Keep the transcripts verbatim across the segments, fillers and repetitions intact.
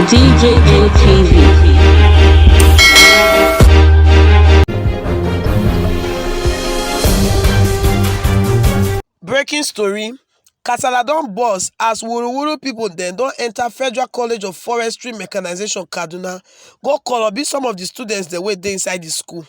T J N T V. Breaking story. Kasala don burst as wuruwuru people dem don enter Federal College of Forestry Mechanization, Kaduna, go kolobi some of the students dem wey dey inside the school.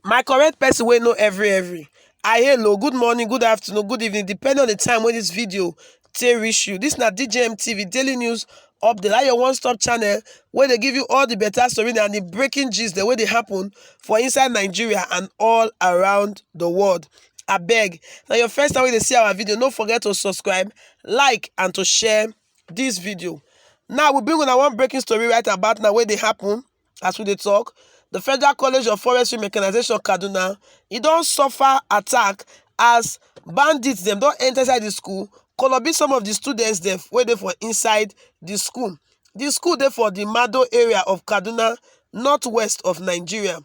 My correct person wey know every every. I hello, good morning, good afternoon, good evening, depending on the time when this video take reach you. This na D J M T V Daily News Update. That your one-stop channel where they give you all the better story and the breaking gist the way they happen for inside Nigeria and all around the world. I beg. Now your first time when they see our video, don't forget to subscribe, like, and to share this video. Now we bring on one breaking story right about now where they happen as we dey talk. The Federal College of Forestry Mechanization, Kaduna, e don suffer attack as bandits dem don enter inside the school, kolobi some of the students dem wey dey for inside the school. The school dey for the Mado area of Kaduna, northwest of Nigeria.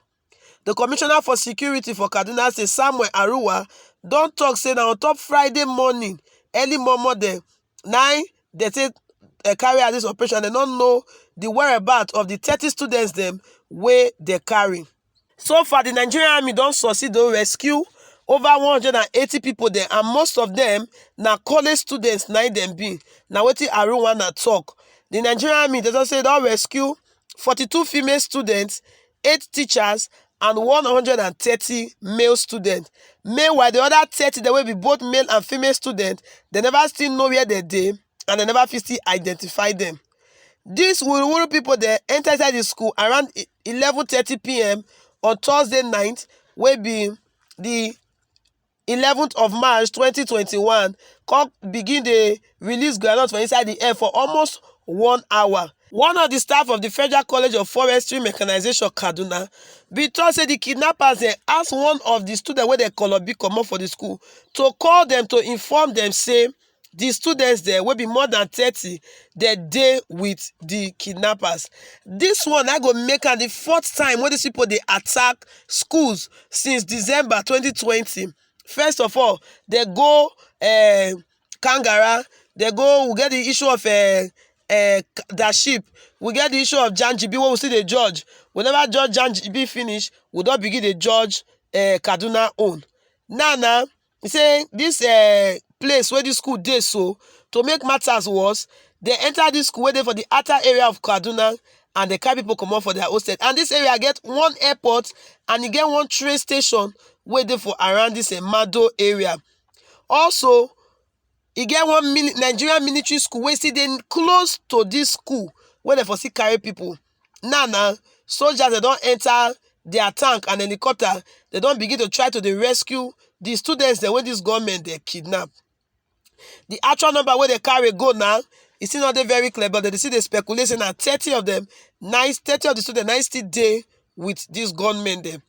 The commissioner for security for Kaduna State, Samuel Aruwa, don talk say na on top Friday morning, early momo dem, na im dem take eh, carry out this operation. Dem no know the whereabouts of the thirty students dem wey dem carry. So far, the Nigerian army don succeed to rescue over one hundred and eighty people dem, and most of them na college students na im dem be. Na wetin Aruwa na talk. The Nigerian army, dem don say don rescue forty-two female students, eight teachers, and one hundred and thirty male students. Meanwhile, the other thirty dem wey be both male and female students, dem never still know where dem dey and dem never fit still identify them. These wuruwuru people dem enter inside the school around e-, eleven thirty p m on Thursday night, wey be the eleventh of March twenty twenty-one, come begin dey release groundnut for inside the air for almost one hour. One of the staff of the Federal College of Forestry Mechanization, Kaduna, bin talk say the kidnappers dem ask one of the students wey dem kolobi comot for the school to call them to inform them say the students dem wey be more than thirty, dem dey with the kidnappers. This one na go make am the fourth time wey these people dey attack schools since December twenty twenty. First of all, dem go eh, Kangara, dem go, we get the issue of eh, eh, Daship, we get the issue of Janjibi wey we still dey judge. We never judge Janjibi finish, we don begin dey judge eh, Kaduna own. Now now, e say this eh, place wey this school dey so, to make matters worse, dem enter this school wey dey for the outer area of Kaduna and dem carry people comot for their hostel. And this area get one airport and e get one train station wey dey for around this eh, Mado area. Also, e get one mini Nigerian military school wey still dey close to this school wey dem for still carry people. Now now, soldiers dem don enter their tank and helicopter, dem don begin to try to dey rescue the students dem wey this gunmen dem kidnap. The actual number wey dem carry go now, e still no dey very clear, but dem dey still dey speculate say na thirty of them, na im, thirty of the students na im still dey with these gunmen dem.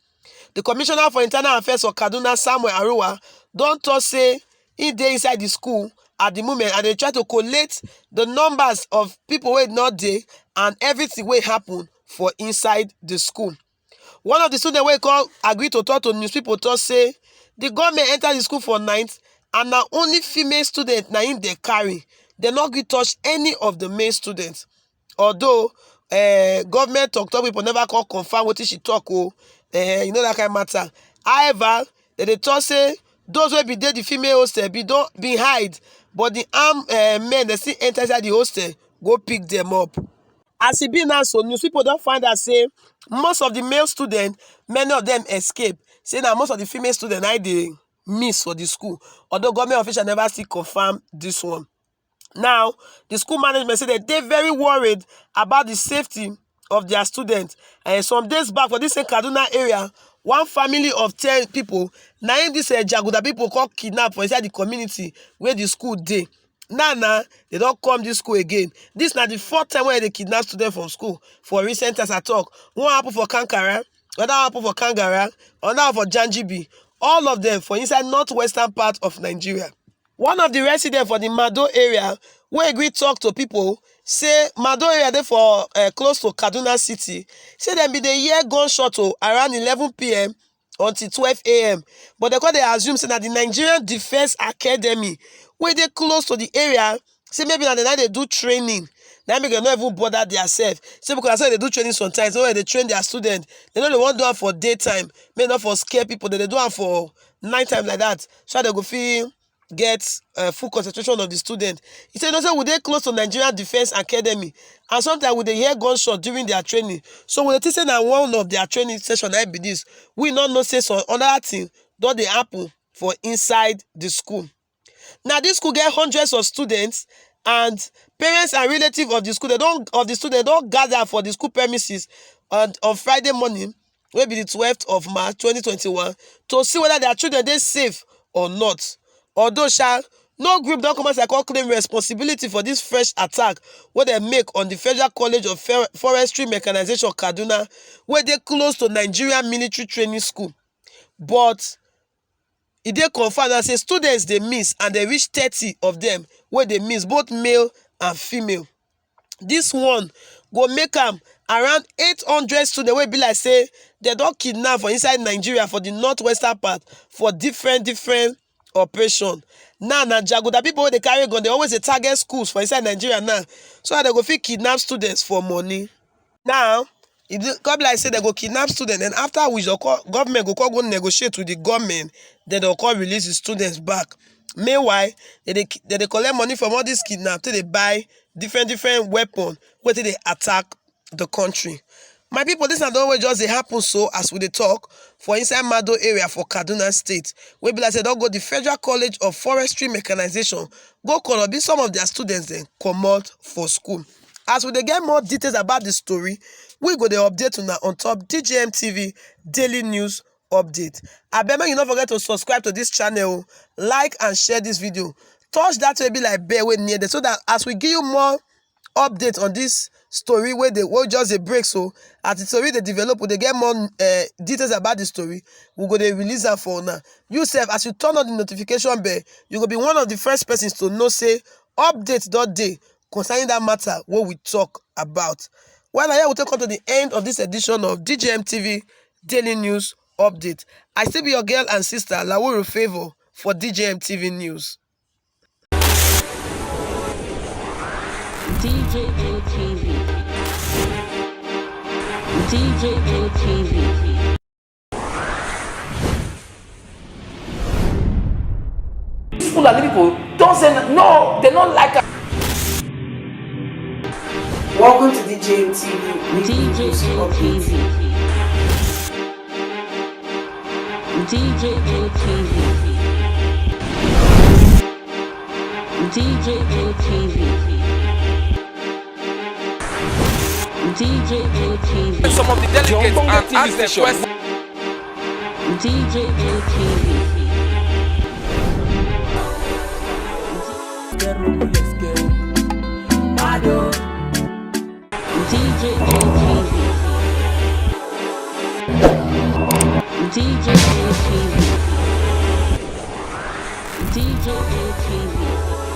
The commissioner for internal affairs for Kaduna, Samuel Aruwa, don talk say he dey inside the school at the moment and dey try to collate the numbers of people wey no dey and everything wey happen for inside the school. One of the students wey come agree to talk to news people talk say the gunmen enter the school for night and na only female student na im dem carry. Dem no gree touch any of the male students. Although eh, government talk talk people never come confirm wetin she talk o, eh, you know that kind matter. However, dem dey talk say those wey bin dey the female hostel bin don bin hide, but the armed eh, men dem still enter inside the hostel go pick them up. As e be now so, news people don find out say most of the male students, many of them escape. Say na most of the female students na im dey miss for the school, although government official never still confirm this one. Now, the school management say dem dey very worried about the safety of their students. And some days back for this same Kaduna area, one family of ten people, na im this eh, Jaguda people come kidnap for inside the community where the school dey. Now now, dem don come this school again. This na the fourth time wey dem dey kidnap students from school for recent times. I talk, one happen for Kankara, another happen for Kangara, another one for Janjibi. All of them for inside northwestern part of Nigeria. One of the residents for the Mado area wey gree talk to people say Mado area dey for eh, close to Kaduna city, say dem bin dey hear gunshot o around eleven p m until twelve a m, but dem come dey assume say na the Nigerian Defence Academy wey dey close to the area, say maybe na dem na dey do training. Na make dem no even bother their self. Say because I say they do training sometimes, when they train their student, they no dey wan do am for daytime, make not for scare people, they dey do am for night time like that. So they go fit get uh, full concentration of the student. He said, no, say we dey close to Nigerian Defense Academy, and sometimes we dey hear gunshot during their training. So we dey think say na one of their training session na be this. We no know say some other thing don dey happen for inside the school. Now this school get hundreds of students, and parents and relatives of the school they don of the students don gather for the school premises on, on Friday morning, wey be the twelfth of March twenty twenty-one, to see whether their children dey safe or not. Although sha, no group don come outside come claim responsibility for this fresh attack wey dem make on the Federal College of Fer- Forestry Mechanization Kaduna, wey dey close to Nigerian military training school. But e dey confirmed now say students dey miss, and dem reach thirty of dem wey dey miss, both male and female. This one go make am around eight hundred students wey be like say dem don kidnap for inside Nigeria for the northwestern part for different different operation. Now na jaguda people wey dey carry gun dey always dey target schools for inside Nigeria now, so that dem go fit kidnap students for money. Now e dey come be like say dem go kidnap students, and after which dem go, government go come go negotiate with the government, then dem go come release the students back. Meanwhile, dem dey ki- dem dey collect money from all these kidnap take dey buy different different weapon wey take dey attack the country. My people, this na the one wey just dey happen so as we dey talk for inside Mado area for Kaduna State, wey be like say don go the Federal College of Forestry Mechanization go kolobi some of their students dem comot for school. As we dey get more details about the story, we go dey update una on top D J M T V daily news update. Abeg, make you no forget to subscribe to this channel, like and share this video. Touch that wey be like bell wey near there, so that as we give you more update on this story wey dey wey just dey break, so as the story dey develop, we dey get more uh, details about the story. We go dey release am for una. You sef, as you turn on the notification bell, you go be one of the first persons to know say update don dey concerning that matter wey we talk about. Well, na here we take come to the end of this edition of D J M T V Daily News Update. I still be your girl and sister, Lawuru Favour, for D J M T V News. D J N T V. D J N T V. These Fulani people don't say n- no, they don't like us. Welcome to D J N T V. D J N T V. D J N T V. D J N T V. D J N T V. Some of the delegates and ask them questions. D J N T V. D J N T V. D J N T V. D J N T V.